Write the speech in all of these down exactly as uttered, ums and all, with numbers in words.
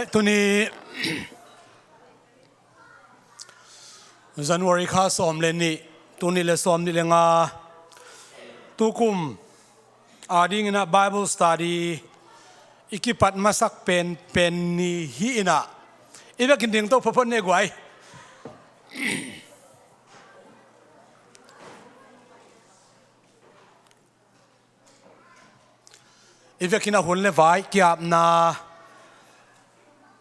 Tuni January kha sawm le nih, tuni le sawm nih le nga, tukum a dingin ah Bible study i kipat masak pen pen ni hi in ah, i vekin ding to photphot ne guai. I vekin a hun le vai kiapna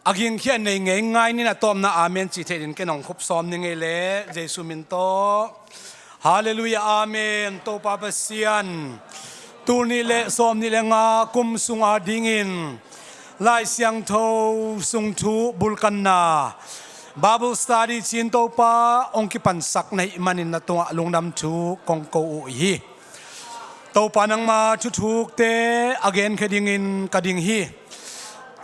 a gingkhia nei ngei ngai ni in ah, tawpna amen cih theih dingin ken hong khup sawm ni ngei le, Jesu min tawh. Halleluiah, amen. Topa Pasian, tul nih le sawm nih le nga kum sung a dingin Lai Siangtho sung thu bulkanna Bible study cih in Topa hong kipansak na hih manin na tungah lungdam thu kong ko uh hi. Topa, nangma thuthukte a genkhia dingin ka ding hi.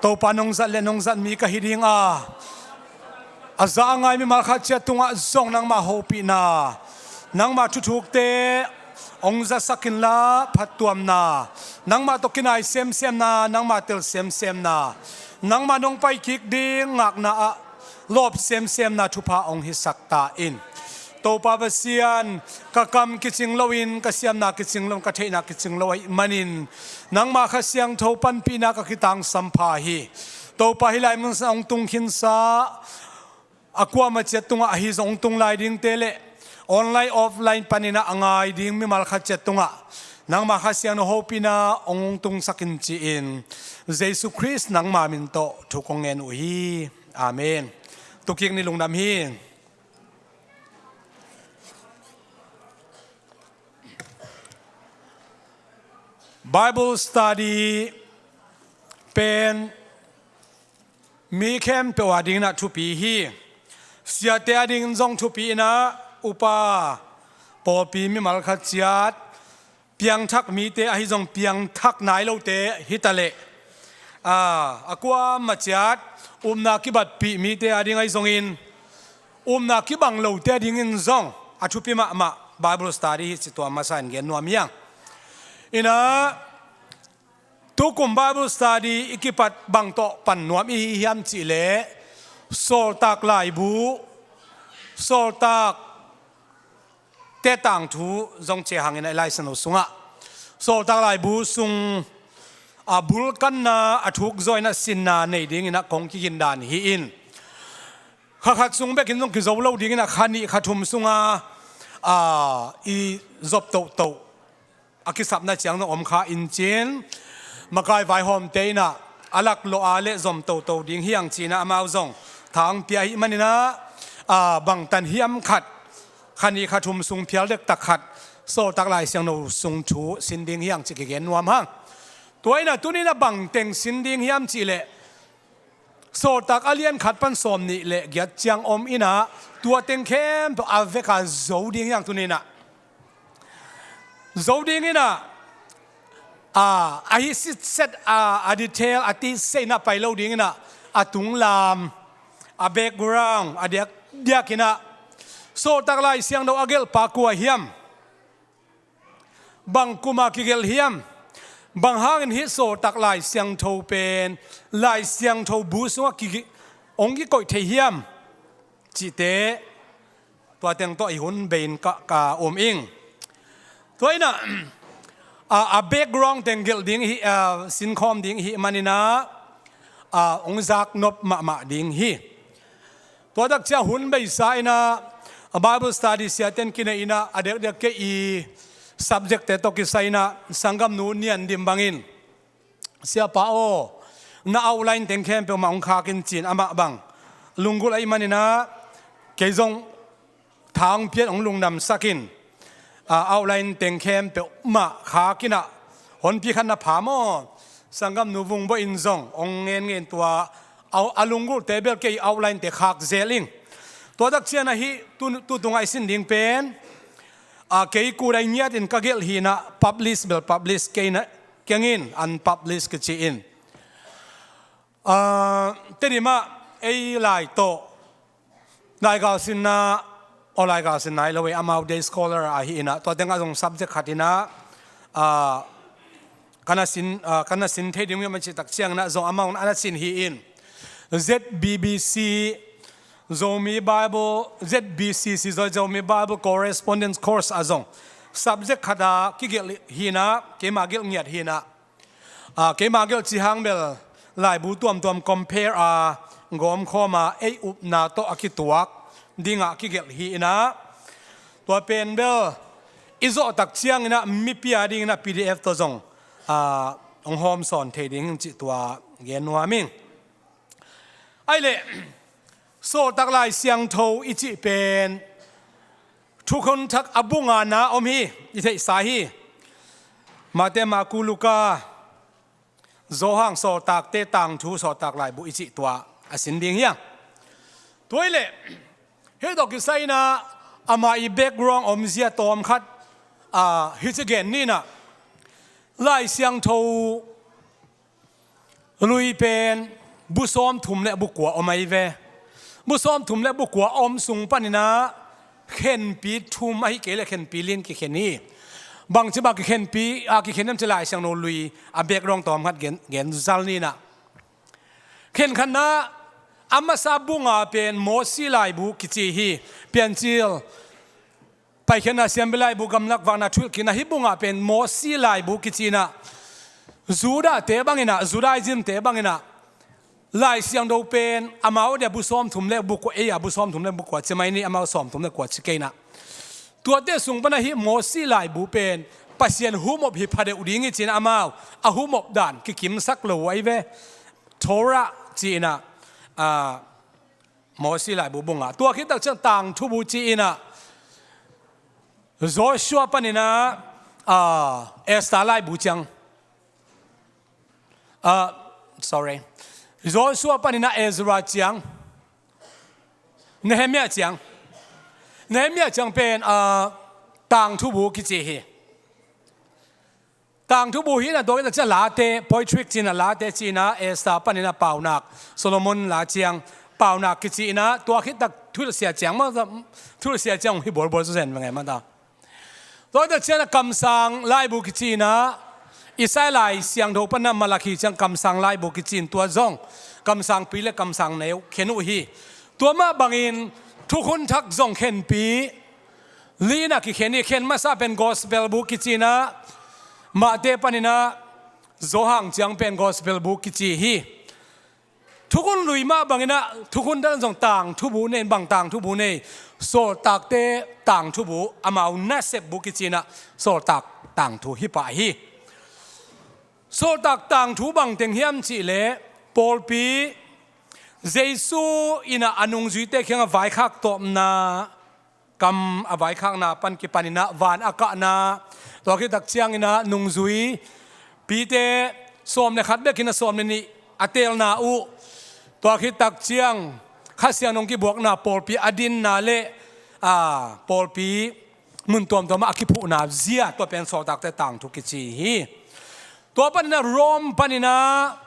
Topa, nong zat le nong zat mi ka hi ding a, a za a ngai mimal khat ciat tungah zong nangma hopihna, nangma thuthukte hong zasak inla phattuamna, nangma tawh kinai semsemna, nangma tel semsemna, nangma nong pai kik ding ngakna ah lawp semsemna thupha hong hisak ta in. Topa Pasian, ka kam kicing loin, ka siamna kicing lo, ka theihna kicing lo ahih manin nangma Kha Siangtho panpihna ka kitangsam pha hi. Topa, hih lai mun sungah hong tung khinsa a kuamah ciat tungah ahi zong hong tung lai dingte le online offline panin ah a ngai ding mimal khat ciat tungah nangma Kha Siangtho hopihna hong tungsak in ci-in Jesu Khrist nangma min tawh thu kong ngen uh hi. Amen. Tukik ni, lungdam hi. Bible study pen mi khempeuh a dingin ah thupi hi. Siate a dingin zong thupi in ah, upa, pawlpi mimal khat ciat, piangthak mite ahi zong piangthak nai lote hi ta leh, a, a kuamah ciat upna kibatpih mite a ding ahi zongin, upna kibang lote a dingin zong a thupi mahmah Bible study hi cih tua masa in gen nuam hi hang. In ah, tukum Bible study i kipat bang tawh pan nuam i hi hiam cih leh, Sawltak Laibu, Sawltak te tangthu zong ci hang in ah, i Lai Siangtho sungah Sawltak Laibu sung a bulkanna, a thuk zaw in ah sinna nei dingin ah kong kigin dan hi in, kha khat sung bekin zong kizo lo dingin ah, kha nih kha thum sunga, a, i zop tohtoh a kisapna ciang zong om kha in cin, makai vaihawmte in ah a laklawh a leh zom toto ding hi hang ci-in ah amau zong tha hong pia ahih manin ah, a, bangtan hiam khat, kha nih kha thum sung phial dektak khat Sawltak Lai Siangtho sung thu sin ding hi hang cih kigen nuam hang. Tua in ah tuni in ah bang teng sin ding hiam cih leh, Sawltak a lian khat pan sawm nih le giat ciang om in ah, tua teng khempeuh a vek a zo ding hi hang tuni in ah. Zo ding in ah, a, ahi sitset a, a detail a tihsei in ah pai lo ding in ah, a tunglam, a background a diakdiak in ah, Sawltak Lai Siangtho a gelhpa kua hiam, bang kum a kigelh hiam, bang hangin hih Sawltak Lai Siangtho pen Lai Siangtho bu sungah ki, hong kikoih thei hiam cihte, tua teng tawh i hun bei in ka, ka um ing. Tua in ah, a, a background teng gelh ding i hi, a, sinkhawm ding i hih manin ah, a, hong zaknop mahmah ding hi. Tua tak ciang hun beisa in ah, a, Bible study siate in kinei in ah, a diakdiak kei i subject-te tawh kisai in ah sanggamnu Nian Dim bangin, "Siapa aw, na outline teng khempeuh mah hong khak in," ci-in amah bang lunggulh ahih manin ah, kei zong tha hong pia in hong lungdamsak in, a, outline teng khempeuh mah khak in ah, honpi khat na pha maw, sanggamnu Vung Bawi in zong hong ngen ngen, tua a, a lunggulhte bel kei outline-te khak zel ing. Tua tak ciang ah hih tu, tu tungah i sin ding pen, a, kei kut a i ngiat in ka gelh hi in ah, publish bel publish kei in ah, keng in unpublish kici in. A, Tedim ah ei lai tawh laigal sinna, aw, laigal sinna hi lo ei, amau day scholar ahi in ah, tua teng ah zong subject khat in ah, a, ka na sin, a, ka na sin thei ding uh hiam a cih tak ciangin ah zong amau in ah a na sin hi in. Z B B C, Zomi Bible, Z B C C, Zomi Bible Correspondence Course ah zong subject khat a kigelh hi in ah, keima gelh ngiat hi in ah, a, keima gelh cih hang bel laibu tuamtuam compare a, gawmkhawm a, ei upna tawh a kituak dingah kigelh hi in ah, tua pen bel i zawh tak ciangin ah mipi a dingin ah P D F tawh zong, a, hong hawmsawn thei ding hi cih tua gen nuam ing. Ahih leh, Sawltak Lai Siangtho i cih pen Thukhun Thak a bu ngana om hi, i theihsa hi. Mate, Marku, Luka, Johan, Sawltakte Tangthu, Sawltak Laibu i cih tua a sin ding hi a. Tua ahih leh, hih tawh kisai in ah ama i background omzia tawm khat, a, hih ci gen ni in ah, Lai Siangtho lui pen bu sawmthum le bu kua om ahi ve. Bu sawmthum le bu kua a om sung panin ah khenpi thum ahih kei leh khenpi li in kikhen hi. Bangci bang kikhenpi, a, kikhen hiam cih leh Lai Siangtho lui a background tawm khat gen, gen zal ni in ah. Khenkhatna, a masa bu nga pen Mawsi Laibu kici hi. Piancil Paikhiatna, Siampi Laibu, Gamlak Vakna, Thuhilhkikna, hih bu nga pen Mawsi Laibu kici in ah, Judahte bangin ah, Judaismte bangin ah, Lai Siangtho pen amau dia bu sawmthum le bu kua, ei a bu sawmthum le bu kua ci mai ni, amau sawmthum le kua ci kei in ah. Tuate sung pan ah hih Mawsi Laibu pen Pasian humop hi phadeuh ding hi ci in ah, amau a humop dan kikimsak lo uh ahi ve. Torah ci in ah, a, Mawsi Laibu bu nga. Tua khit tak ciang Tangthu bu ci in ah, Joshua panin ah, a, Esther Laibu ciang. A, sorry. Joshua panin ah Ezra ciang. Nehemiah ciang. Nehemiah ciang pen, a, Tangthu bu kici hi. Tangthu bu hi in ah, tua khit tak ciang Late, Poetry ci in ah, Late ci in ah, Esther panin ah Paunak, Solomon La ciang, Paunak kici in ah, tua khit tak Thuhilhsia ciang maw, Thuhilhsia ciang hi bualbual zaw zen ve ngai mah ta. Tua khit tak ciang ah Kamsang Laibu kici in ah, Isaiah Lai Siangtho panin ah Malakhi ciang Kamsang Laibu kici in, tua zong Kamsangpi le Kamsangneu khen uh hi. Tua mah bangin Thukhun Thak zong khenpi li in ah kikhen hi. Khen masa pen Gospel bu kici in ah, Mate panin ah Johan ciang pen Gospel bu kici hi. Thukhun lui mah bangin ah, Thukhun Thak zong Tangthu bu nei, bang Tangthu bu nei, Sawltakte Tangthu bu, amau nasep bu kici in ah, Sawltak Tangthu hi pah hi. Sawltak Tangthu bang teng hiam cih leh, pawlpi, Jesu in ah a nungzuite kiangah vaikhak tawpna, kam a vaikhakna pan kipan in ah van a kahna, tua khit tak ciangin ah nungzuipite sawm le khat bek in ah sawm le nih a teelna uh, tua khit tak ciang Kha Siangtho kibuakna, pawlpi a dinna le, a, pawlpi mun tuamtuam ah a kiphuhna zia, tua pen Sawltakte Tangthu kici hi. Tua panin ah Rome panin ah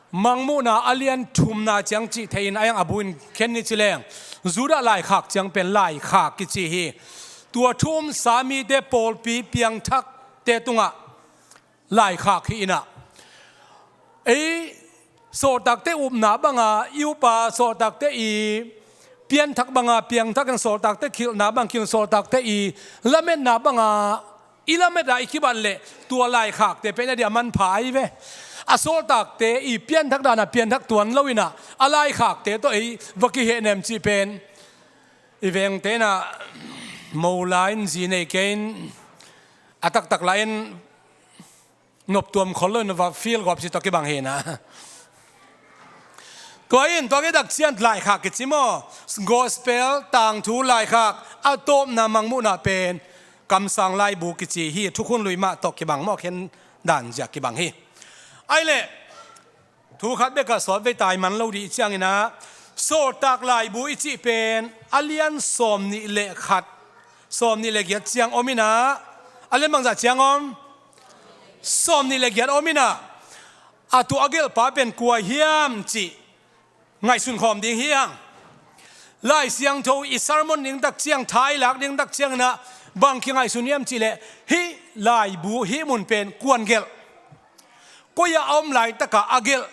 Mangmuhna a lian thumna ciang cih thei in, a yang a bu in khen ni ci leng, Judah laikhak ciang pen laikhak kici hi. Tua thu umsa mite, pawlpi piangthakte tungah laikhak hi in ah, ei, sawltakte upna banga i up a, sawltakte i pianthak banga piangthak in, sawltakte kilhna bang kilh, sawltakte i lametna banga i lamet a i kibat leh, tua laikhakte pen a dia manpha ahi ve. A sawltakte i pianthak dana pianthak tuan lo in ah, a laikhakte tawh ei va kihehnem cih pen i vengte in ah, mo la in zi nei kei in, a taktak la in noptuam khol lo in va feel gawp cih tawh kibang hi in ah. Tua in, tua khit tak ciang laikhak kici maw, Gospel, Tangthu, laikhak a tawpna Mangmuhna pen Kamsang Laibu kici hi. Thukhun lui mah tawh kibang maw, khen dan zia kibang hi. Ahih leh, thu khat bek ah sawt vei tai man lo dih ciangin ah, Sawltak Laibu i cih pen a lian sawmnih le khat, sawmnih le giat ciang om in ah, a lian bangzah ciang om? Sawmnih le giat om in ah, a tuah a gelhpa pen kua hiam cih ngaihsun khawm ding hi hang. Lai Siangtho i sermon ding tak ciang, tha i lak ding tak ciangin ah, bang kingaihsun hiam cih leh, hih laibu, hih mun pen kua'n gelh, koi ah a om laitak a a gelh,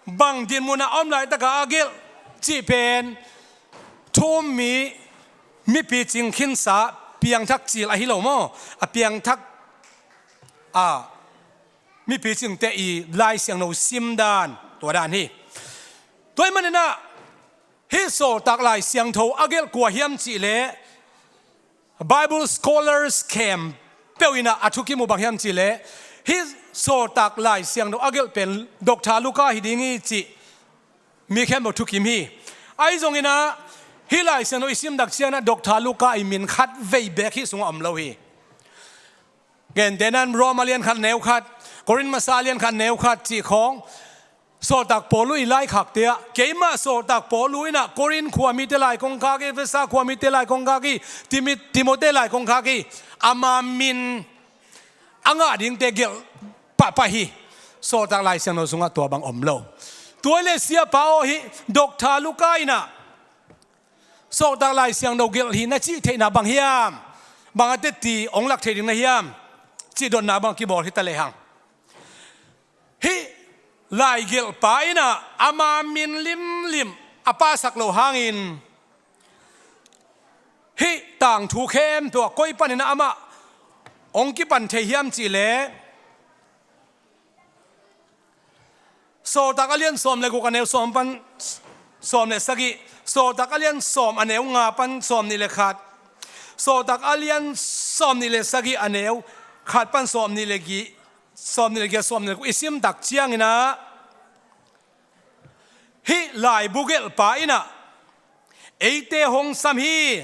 bang dinmun ah a om laitaka a gelh cih pen thu um mi, mipi cing khinsa, piangthak cil ahi lo maw? A piangthak a mipi cingte i Lai Siangtho sim dan, tua dan hi. Tua ahih manin ah hih Sawltak Lai Siangtho a gelh kua hiam cih leh, Bible scholars khempeuh in ah a thukim uh bang hiam cih leh, hih Sawltak Lai Siangtho a gelh pen Doctor Luka hi ding hi cih mi khempeuh thukim hi. Ahi zongin ah hih Lai Siangtho i sim tak ciangin ah Doctor Luka i min khat vei beek hih sungah om lo hi. Gentehna in Rom a lian khat neu khat, Korin masa a lian khat neu khat cih khawng, Sawltak Paulu i laikhakte ah, keimah Sawltak Paulu in ah Korin khua mite lai kong khak hi, Efesa khua mite lai kong khak hi, Timi-, Timote lai kong khak hi, ama min a ngah dingte gelh pahpah hi. Sawltak Lai Siangtho sungah tua bang om lo. Tua ahih leh siapa aw, hih Doctor Luka in ah Sawltak Lai Siangtho gelh hi na cih theihna bang hiam? Bang a teci hong lak thei ding na hiam? Cih dotna bang kibawl hi ta lehang, hih laigelhpa in ah ama min limlim a pahsak loh hangin, hih tangthu khempeuh ah koi panin ah amah hong kipan thei hiam cih leh, Sawltak a lian sawm le guk a neu sawm pan sawm le sagih, Sawltak a lian sawm a neu nga pan sawm nih le khat, Sawltak a lian sawm nih le sagih a neu khat pan sawm nih le gih, sawm nih le giat, sawm nih le guk i sim tak ciangin ah, hih laibu gelhpa in ah, eite hong sam hi,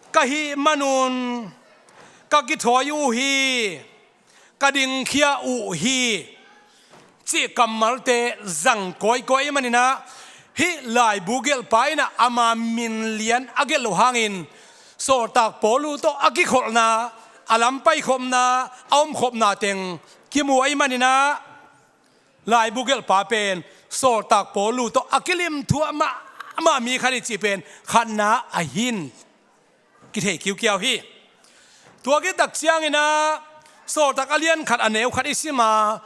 ka hih manun ka kithawi uh hi, ka dingkhia uh hi, cih kammalte zang kawikawi ahih manin ah, hih laibu gelhpa in ah ama min lian a gelh loh hangin, Sawltak Paulu tawh a kikholhna, a lam paikhopna, a omkhopna teng kimu ahih manin ah, laibu gelhpa pen Sawltak Paulu tawh a kilimthuah mahmah mi khat hi cih pen khatna a hin kithei kiukiau hi. Tua khit tak ciangin ah, Sawltak a lian khat a neu khat i sim a,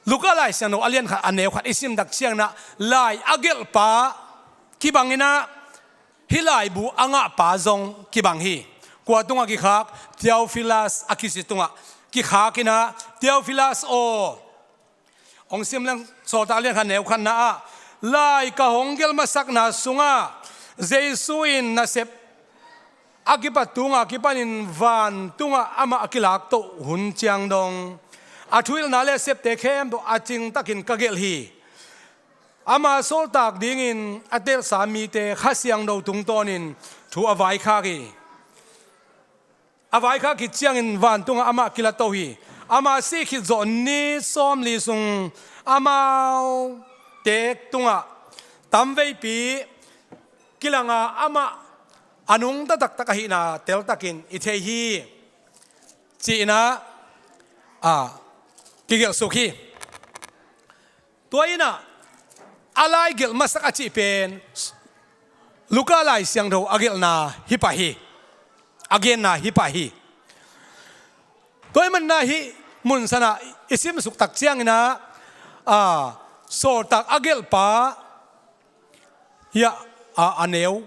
Luka Lai Siangtho a lian khat a neu khat i sim tak ciangin ah, lai a gelhpa kibangin ah, hih laibu a ngahpa zong kibang hi. Kua tungah kikhak? Theofilas a kici tungah kikhak in ah, Theofilas aw, hong sim leng, Sawltak a lian khat neu khatna ah, lai ka hong gelh masakna sungah Jesu in nasep a kipat tunga kipanin vantungah amah a kilaktoh hun ciang dong, a thuhilhna le a septe khempeuh a cingtakin ka gelh hi. Ama sawltak dingin a telsa mite Kha Siangtho tungtawnin thu a vaikhak hi. A vaikhak khit ciangin vantungah amah kila to hi. Ama sih khit zawh ni sawmli sung amaute tungah tamveipi kilanga amah a nungta taktak ahihna teltakin i thei hi, ci-in ah, a, kigelhsuk hi. Tua in ah, a laigelh masak a cih pen Luka Lai Siangtho a gelhna hi pah hi. A genna hi pah hi. Tua ahih manin ah hih mun sanah i simsuk tak ciangin ah, a, sawltak a gelhpa, hiah, a, a neu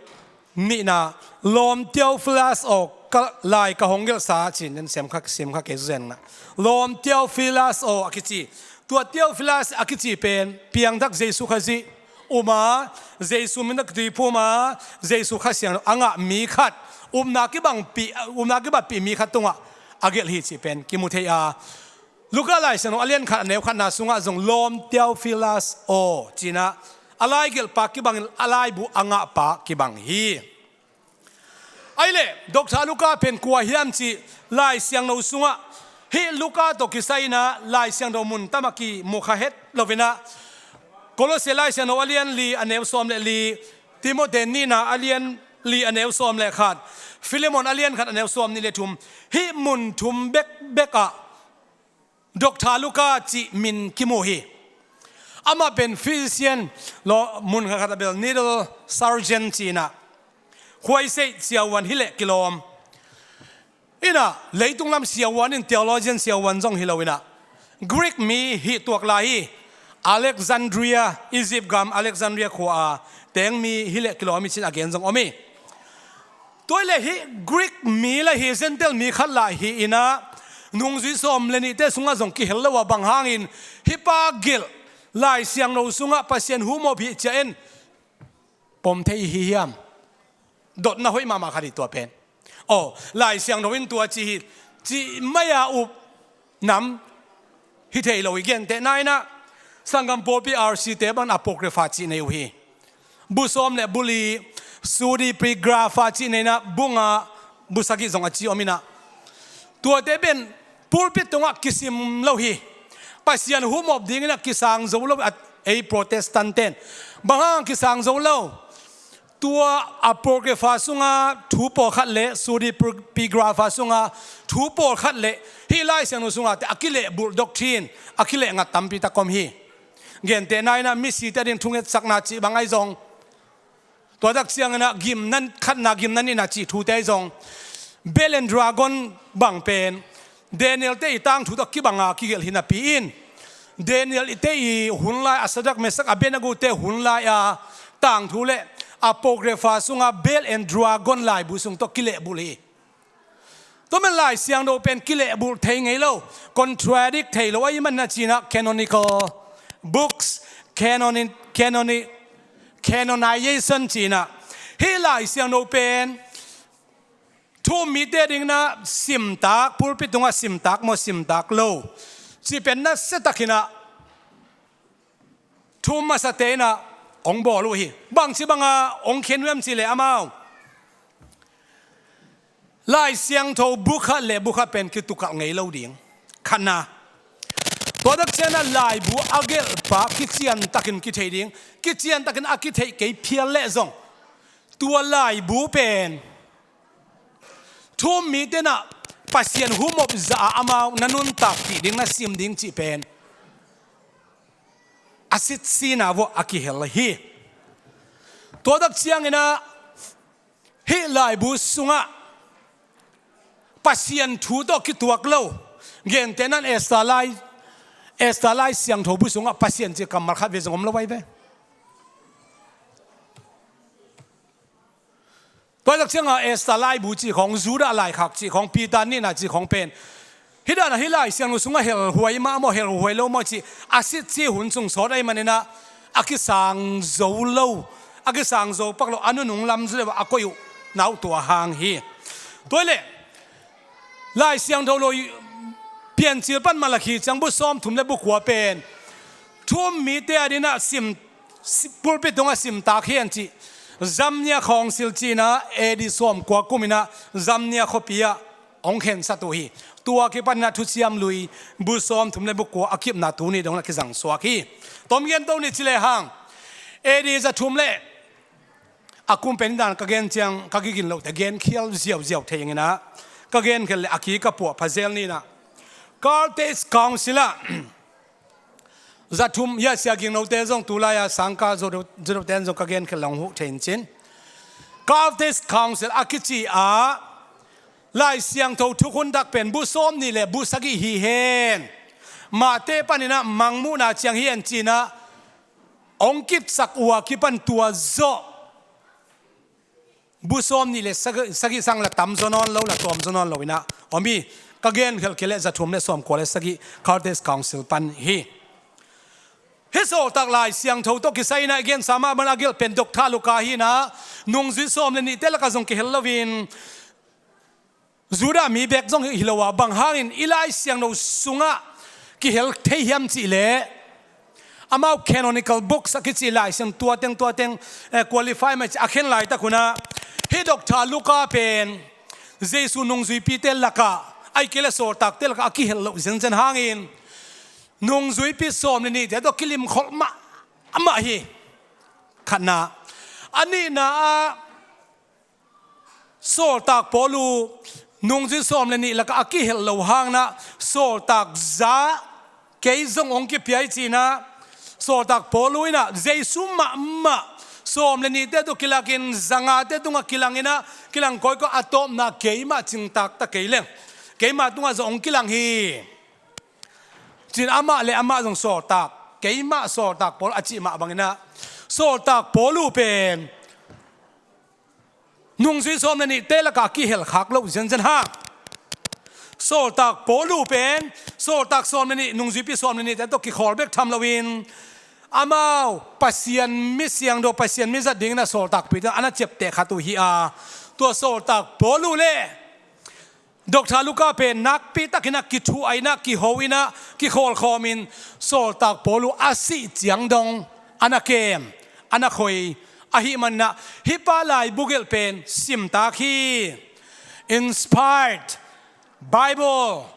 nihna, lawm Theofilas aw, ka, lai ka hong gelhsa, ci-in siam kha, siam kha kei zenna. Lawm Theofilas aw a kici. Tua Theofilas a kici pen piangthak Jesu Khazih um a, Jesu min a kituiphum a, Jesu Kha Siangtho a ngah mi khat, upna kibangpih, upna kibatpih mi khat tungah a gelh hi cih pen kimu thei a. Luka Lai Siangtho a lian khat a neu khatna sungah zong lawm Theofilas aw, ci-in ah, a laigelhpa kibangin a laibu a ngahpa kibang hi. Ahih leh, Doctor Luka pen kua hiam cih Lai Siangtho sungah, hih Luka tawh kisai-in ah Lai Siangtho mun tam ah kimu kha het lo-in ah, Kolose Lai Siangtho a lian li a neu sawm le li, Timote nihna a lian li a neu sawm le khat, Filemon a lian khat a neu sawm nih le thum, hih mun thum bekbek ah Doctor Luka cih min kimu hi. Amah pen physician, law, mun khatkhat a bel needle surgeon ci-in ah, khuaiseih siavuan hi leh kilawm. In ah, leitung lam siavuan in, theologian siavuan zong hi lo-in ah, Greek mi hi tuak lai hi. Alexandria, Egypt gam Alexandria khua a teng mi hi leh kilawm hi ci-in a gen zong om hi. Tua hi leh hih Greek mi lah hi, Gentile mi khat lah hi in ah, nungzui sawm le nihte sungah zong kihel lo a, bang hangin hih pa gelh Lai Siangtho sungah Pasian hu mawk hi ci-a en pom thei hi hiam? Dotna hoih mahmah khat hi tua pen. Aw, Lai Siangtho in tua ci hi, cih mai-a up nam hi thei lo hi. Gentehna in ah sanggam pawlpi R C te bang Apocrypha cih nei uh hi. Bu sawm le bu li, Pseudepigrapha cih nei in ah, bu nga, bu sagih zong a ci om in ah, tuate pen pulpit tungah kisim lo hi. Pasian hu mawk dingin ah kisang zo lo, a, ei Protestant ten. Bang hang kisang zo lo? Tua Apocrypha sunga thu pawlkhat le Pseudepigrapha sunga thu pawlkhat le hih Lai Siangtho sunga te a kilehbulh doctrine, a kilehngat tampi tak om hi. Gentehna in ah misite ading thungetsakna cih bang ahi zong, tua tak ciangin ah gimna khatna, gimna nihna cih thute ahi zong, Bel and Dragon bang pen Daniel te i tangthu tawh kibanga kigelh hi napi in, Daniel te i hun lai a, Shadrach, Meshach, Abednego te hun lai a tangthu le Apocrypha sunga Bel and Dragon laibu sung tawh kilehbulh hi. Tua man Lai Siangtho pen kilehbulh thei ngei lo, contradict thei lo ahih manin ah ci-in ah canonical books, canoni-, canoni-, canonization ci-in ah, hih Lai Siangtho pen thu-um mite adingin ah simtak, pulpit tungah simtak maw, simtak lo cih pen nasia takin ah thu-um masate in ah hong bawl uh hi. Bangci banga hong khen uh hiam cih leh amau Lai Siangtho bu khat le bu khat pen kitukalh ngei lo ding. Khatna. Tua tak ciangin ah laibu a gelhpa kician takin kithei ding. Kician takin a kitheih kei phial leh zong, tua laibu pen thu-um mite in ah Pasian hu mawk zah a amau na nuntak kik ding, na sim ding cih pen a sitsi na vuah a kihel hi. Tua tak ciangin ah hih laibu sungah Pasian thu tawh kituak lo, gentehna in Esther lai, Esther Lai Siangtho bu sungah Pasian cih kammal khat vei zong om lo ahi ve. Tua tak ciangin Esther laibu cih khawng, Judah laikhak cih khawng, Peter nihna cih khawng pen hih dan a hih Lai Siangtho sungah helhuai mah maw, helhuai lo maw cih a sitsi hun sung sawt ahih manin ah a kisang zo lo, a kisang zo pak lo, a nunung lam zu le a koih uh na uh tua hang hi. Tua hi leh Lai Siangtho lo Piancil pan Malakhi ciang bu sawmthum le bu kua pen thu-um mite adingin ah sim, si-, pulpit tungah simtak hen cih Jamnia Council ci-in ah A D sawmkua kum in ah Jamnia khuapi ah hong khensat uh hi. Tua kipanin ah Thuciam Lui bu sawmthum le bu kua a kipna tuni dong in ah kizang suak hi. Tom gen to ni ci lehang, A D za thum le a kum pen dan ka gen ciang ka kigin lote gen khial ziauziau thei ing in ah, ka gen khial leh a ki ka puah pha zel ni in ah, Carthage Council ah za thum, hia, Sia Ging Note zong tu lai-a sangka zo deuh, zo deuhte in zong ka gen khial long huh thei in cin. Carthage Council a kici ah Lai Siangtho thukhun dak pen bu sawmnih le bu sagih hi hen, Matthai panin ah Mangmuhna ciang hi hen ci-in ah hong kipsak uh a kipan tua zawh bu sawmnih le sagih, sagih sang la tam zaw nawn lo, la tawm zaw nawn lo in ah om hi. Ka gen khial kei leh za thum le sawmkua le sagih, Carthage Council pan hi. Hih Sawltak Lai Siangtho tawh kisai in ah i gensa mah bang a gelh pen Doctor Luka hi in ah, nungzui sawm le nihte lakah zong kihel lo in, Judah mi bek zong hi lo a, bang hangin i Lai Siangtho sungah kihel thei hiam cih leh, amau canonical books a kici Lai Siangtho tuateng tuateng, eh, qualify mah ci a khen laitak hun ah, hih Doctor Luka pen Jesu nungzuipite lakah, ahih kei leh sawltakte lakah a kihel loh zenzen hangin nungzuipi sawm le nihte tawh kilimkholh mahmah hi. Khatna. A nihna ah, Sawltak Paul uh nungzui sawm le nih lakah a kihel lo hangin ah, sawltak za kei zong hong kipia hi ci-in ah, Sawltak Paul uh in ah Jesu mahmah sawm le nihte tawh kilakin, zangate tungah kilang in ah, kilang kawikawi, a tawpna keimah cingtak ta kei leng keimah tungah zong hong kilang hi, ci-in amah le amah zong sawltak Keimah sawltak Paul a cih mah banginah, sawltak Paul uh pen nungzui sawm le nihte lakah a kihel khak loh zenzen hang. Sawltak Paul uh pen sawltak sawm le nih, nungzuipi sawm le nihte tawh kikhawl bek tham loin, amau Pasian mi siangtho, Pasian mi zat dinginah sawltakpite a na ciapteh khat uh hi a, tua sawltak Paul uh le Doctor Luka pen nakpi takinah kithuah inah, kiho inah, kikhawlkhawmin sawltak Paul uh a sih ciang dong a na kem, a na khoi. Ahih maninah hih pa laibu gelh pen simtak hi. Inspired Bible,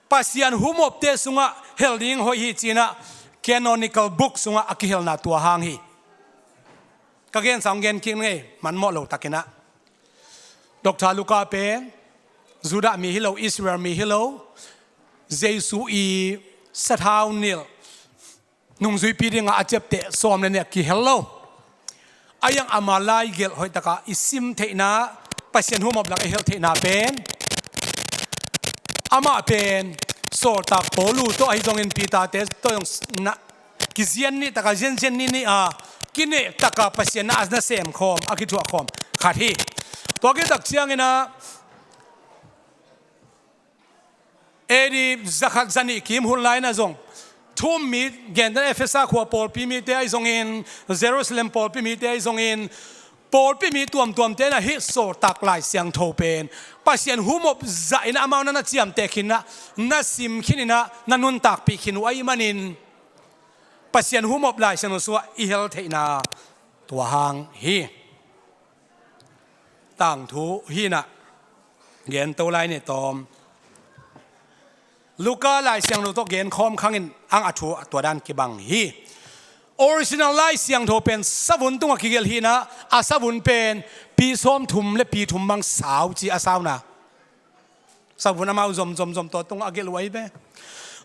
Pasian humopte sungah hel ding hoih hi cinah, canonical book sungah a kihelna tua hang hi. Ka gensa hong gen kik ngei, manmawh lo takinah. Doctor Luka pen Judah mi hi lo, Israel mi hi lo, Jesu i sathau nilh nungzuipi dingah a ciapteh sawm le nih a kihel lo. A iang ama lai gelh hoihtaka i sim theihna, Pasian humop lak i hel theihna pen amah pen sawltak Paul uh tawh ahi zongin Peter-te tawh zong na kizian nih taka, zianzian nih nih a, kineh taka Pasian na, a na semkhawm, a kithuahkhawm khat hi. Tua kitak cianginah A D zakhat zanih kim hun lai inah zong thu-um mi, gentehna Efesa khua pawlpi mite ahi zongin, Jerusalem pawlpi mite ahi zongin, pawlpi mi tuamtuamte inah hih sawltak Lai Siangtho pen Pasian humop zah inah amau na na ciamteh khin inah, na sim khin inah, na nuntakpih khin uh ahih manin Pasian humop Lai Siangtho sungah i hel theihna tua hang hi. Tangthu hinah gento lai ni tawm. Luka Lai Siangtho tawh genkhawm khangin ang a thu a tua dan kibang hi. Original Lai Siangtho pen savun tungah kigelh hinah, a savun pen pi sawmthum le pi thum bang sau ci a sauna. Savun amau zom zom zom tua tungah a gelh uh ahi ve.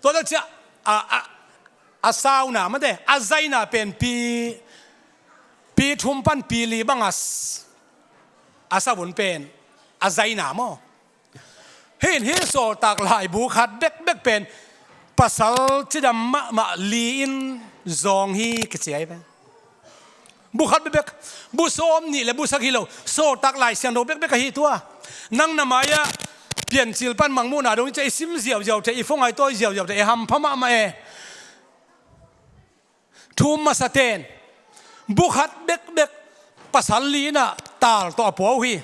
Tua tak ciah a, a, a sauna mate, a zaina pen pi, pi thum pan pi li bang a s-, a savun pen a zaina maw. Hih in hih sawltak laibu khat bekbek pen pasal cidam mahmah li in zawng hi kici ahi ve. Bu khat bekbek, bu sawm nih le bu sak hi lo, sawltak Lai Siangtho bekbek ahi tua. Nang na mai-ah Piancil pan Mangmuhna dong i ciah i sim ziauziau thei, i phone ah i tawi ziauziau thei, i hampha mahmah e. Thu-um masate'n bu khat bekbek pasal li inah tal tawh a pua uh hi.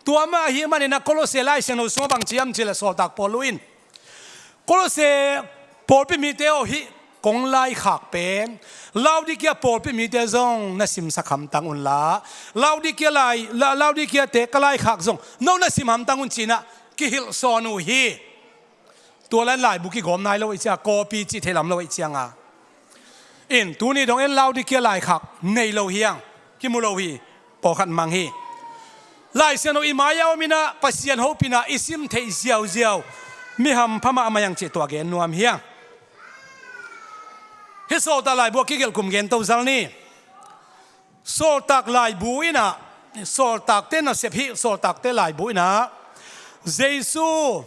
Tua mah ahih maninah Kolose Lai Siangtho sungah bang ci hiam cih leh sawltak Paul uh in, Kolose pawlpi mite aw, hih kong laikhak pen Laodikia pawlpi mite zong na simsak hamtang unla, Laodikia lai, La-, Laodikiate ka laikhak zong no na sim hamtang un cinah kihilhsawn uh hi. Tua lai-in laibu kigawm nai lo ahih cianga, copy cih thei lam lo ahih cianga. In, tuni dong en Laodikia laikhak nei lo hiang, kimu lo hi, pawlkhat mang hi. Lai Siangtho i mai-ah om inah Pasian hopihna i sim theih ziauziau mi hampha mahmah hiang cih tua gen nuam hiang. Hih sawltak laibu a kigelh kum gento zal ni. Sawltak laibu inah, sawltakte nasep hih sawltakte laibu inah Jesu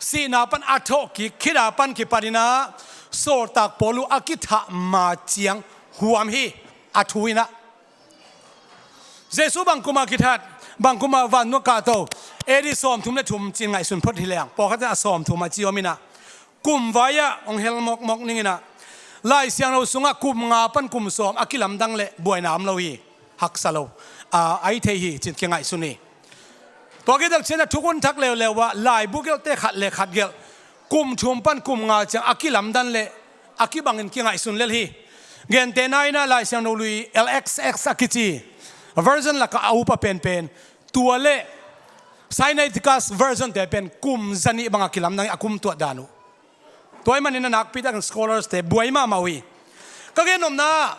sihna pan a thawhkik khit a pan kipaninah sawltak Paul uh a kithah ma ciang huam hi. A thu inah Jesu bang kuma kithat, bang kuma vantung ah kahto, A D sawmthum le thum ci-in ngaihsun phot hi leng, pawlkhat in a sawmthum a ci om inah, kum vai-ah hong hel mawkmawk ninginah Lai Siangtho sungah kum nga pan kum sawm a kilamdang leh buaina om lo hi. Haksa lo, a, a hi thei hi ci-in kingaihsun hi. Tua kitak ciangin a thukhun thak leuleu ah laibu gelhte khat le khat gelh kum thum pan kum nga ciang a kilamdan leh a kibangin kingaihsun lel hi. Gentehna inah Lai Siangtho lui L X X a kici version lakah a upa penpen, tua le Sinaiticus version-te pen kum zanih bangah kilamdang hi, a kum tuat dan uh. Tua ahih manin a nakpi takin scholars-te buai mahmah uh hi. Ka gen nopna,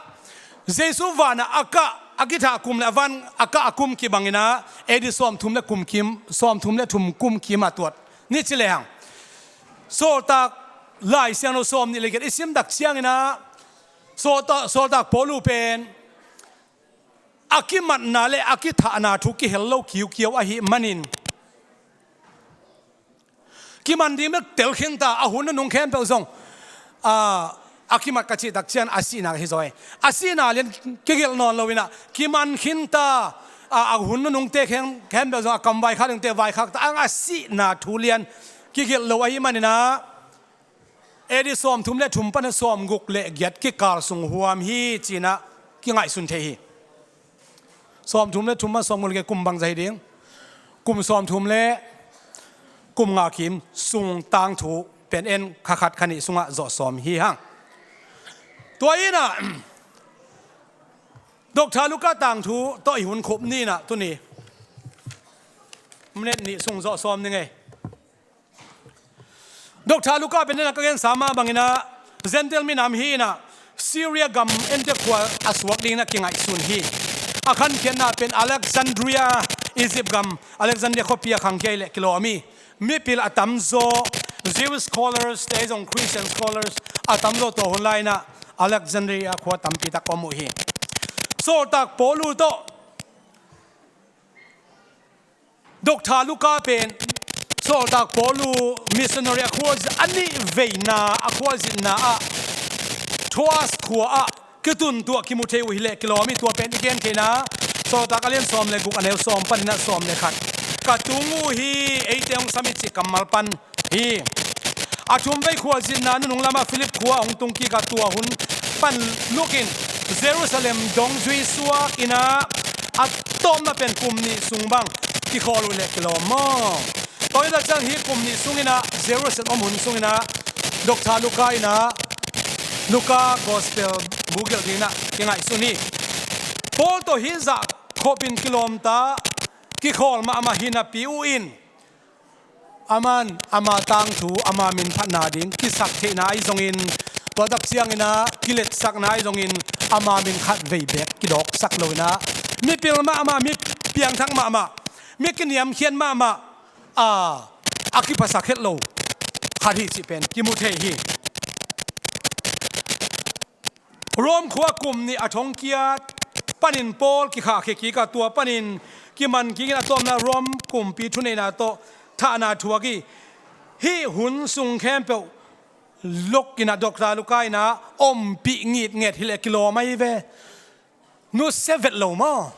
Jesu vanah a kah, a kithah kum le a van a kah a kum kibanginah A D sawmthum le kum kim, sawmthum le thum kum kimah tuat ni ci lehang, sawltak Lai Siangtho sawm nih le giat i sim tak cianginah sawltak, sawltak Paul uh pen a kimatna le a kithahna thu kihel lo kiukiau ahih manin, kiman ding bek tel khinta, a hun a nung khempeuh zong, a, A kimat ka cih tak ciang a sihna hi zaw hi. A sihna lian kigelh nawn lo in ah kiman khinta, a, a hun nunungte khempeuh zong a kam vaikhak dingte vaikhakta ang a sihna thu lian kigelh lo ahih manin ah A D sawmthum le thum pan a sawmguk le giat kikal sung huam hi ci-in ah kingaihsun thei hi. Sawmthum le thum pan sawmguk le giat kum bangzah hi ding? Kum sawmthum le kum nga kim sung tangthu pen en kha khat kha nih sungah zawh sawm hi hang. Tua in ah Doctor Luka tangthu tawh i hun khup ni in ah tuni minute nih sung zawh sawm ni ngei. Doctor Luka pen en a ka gensa mah bangin ah Gentile minam hi in ah Syria gam Antioch khua a suak dingin ah kingaihsun hi. A khankhiatna pen Alexandria, Egypt gam Alexandria khuapi a khangkhia hi leh kilawm hi. Mipil a tamzaw, Jewish scholars te zong Christian scholars a tamzaw tua hun lai in ah Alexandria khua tampi tak om uh hi. Sawltak Paul uh tawh Doctor Luka pen Sawltak Paul uh missionary a khua a nih veina a khuazinna ah Troas khua ah kitun tuah kimu thei uh hi leh kilawm hi. Tua pen i gen theihna Sawltak a lian sawm le guk a neu sawm panin ah sawm le khat. Ka tung uh hi, eite hong sam hi cih kammal pan hi. A thumvei khualzinna nunung lamah Philip khua hong tung kik a tua hun pan lukin Jerusalem dong zui suak in ah a tawpna pen kum nih sung bang kikhawl uh leh kilawm maw? Tua hi tak ciang hi kum nih sung in ah Jerusalem om hun sung in ah Doctor Luka in ah Luka Gospel bu gelh dingin ah kingaihsun hi. Paul tawh hih zah khopin kilawmta kikhawl mahmah hi napi uh in Aman ama tangthu ama min phatna ding kisak theihna ahi zongin, tua tak ciangin ah kiletsakna ahi zongin ama min khat vei beek kidawksak lo in ah, mipil mahmah, mi piangthak mahmah, mi kiniamkhiat mahmah, a, a kiphasak het lo khat hi cih pen kimu thei hi. Rom khua kum nih a thongkiat panin Paul kikhahkhia kik a, tua panin kiman kikin a tawpna Rom kumpi thuneihna tawh thahna thuak hi. Hih hun sung khempeuh lok in ah Doctor Luka in ah ompih ngitnget hi leh kilawm ahi ve. Nusia vet lo maw?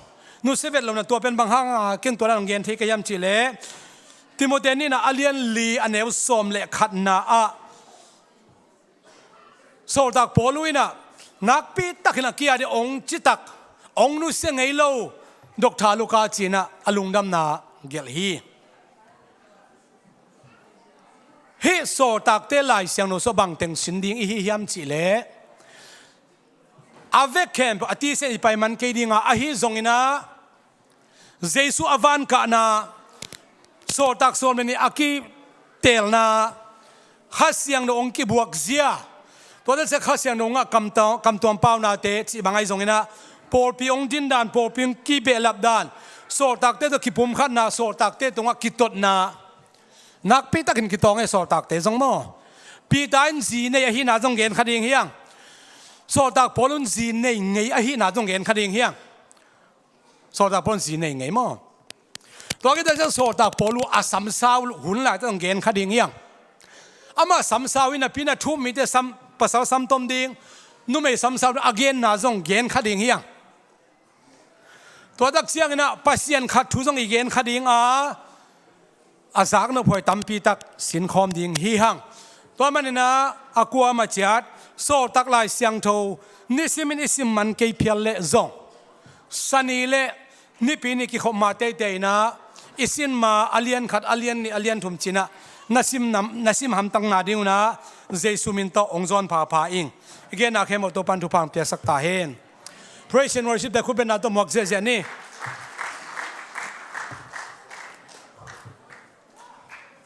Nusia vet lo na tua pen bang hang a ken tua dan gen thei ka hiam cih leh, Timoti nihna a lian li a neu sawm le khatna ah Sawltak Paul uh in ah nakpi takin a ki-at ding ong citak, ong nusia ngei lo Doctor Luka ci-in ah a lungdamna gelh hi. Hih sawltakte Lai Siangtho sungah bangteng sin ding i hi hiam cih leh, a vek khempeuh a tisen i paiman kei ding a, ahi zongin ah Jesu a vankahna, sawltak sawm le nih a kiteelna, Kha Siangtho hong kibuakzia, tua teh Kha Siangtho hong ngah kamtuam, kamtuam paunate cih bang ahi zongin ah, pawlpi hong dindan, pawlpi hong kibehlap dan, sawltakte tawh kipumkhatna, sawltakte tungah kitotna, nakpi takin kitawng e sawltakte zong maw? Peter in zi nei ahihna zong gen kha ding hiang. Sawltak Paul un zi nei ngei ahihna zong gen kha ding hiang. Sawltak Paul un zi nei ngei maw? Tua khit ciang sawltak Paul uh a samsau hun lai tawh zong gen kha ding hiang. Amah samsau in a pi in a thu um mite sam, pasal samtom ding, numei samsau a genna zong gen kha ding hiang. Tua tak ciangin ah Pasian khat thu zong i gen kha ding a, a zaknop huai tampi tak sinkhawm ding hi hang. Tua manin ah a kuamah ciat sawltak Lai Siangtho nisimin i sim man kei phial leh zong, Sani le Nipi ni kikhop ma teitei in ah i sin ma a lian khat, a lian nih, a lian thum ci-in ah na sim nam, na sim hamtakna ding un ah Jesu min tawh hong zawn phapha ing. I genna khempeuh Topa'n thupha hong piaksak ta hen. Praise and worship te khutbetna tawh muak ziahziah ni.